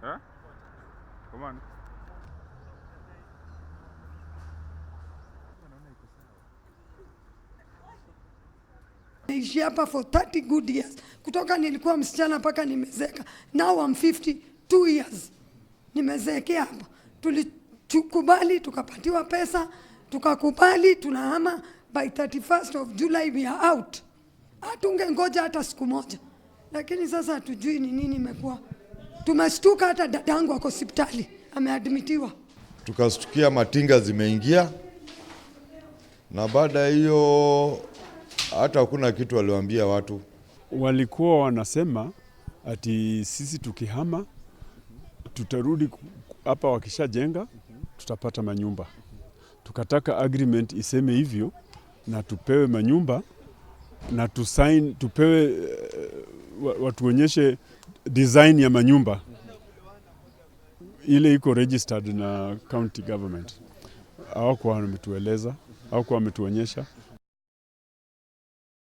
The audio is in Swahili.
Eh? Come on. Naishi hapa for 30 good years. Kutoka nilikuwa msichana mpaka nimezeeka. Now I'm 52 years. Nimezeekea hapa. Tulikubali tukapatiwa pesa, tukakubali tunahama by 31st of July we are out. Hatungengoja hata siku moja. Lakini sasa hatujui ni nini imekuwa. Tumeshtuka, hata dadangu ako hospitali ameadmitiwa. Tukastukia matinga zimeingia, na baada ya hiyo hata hakuna kitu waliwaambia watu. Walikuwa wanasema ati sisi tukihama tutarudi hapa, wakishajenga tutapata manyumba. Tukataka agreement iseme hivyo na tupewe manyumba na tusign, tupewe watuonyeshe design ya manyumba ile iko registered na county government. Hawakuwa wametueleza, hawakuwa wametuonyesha.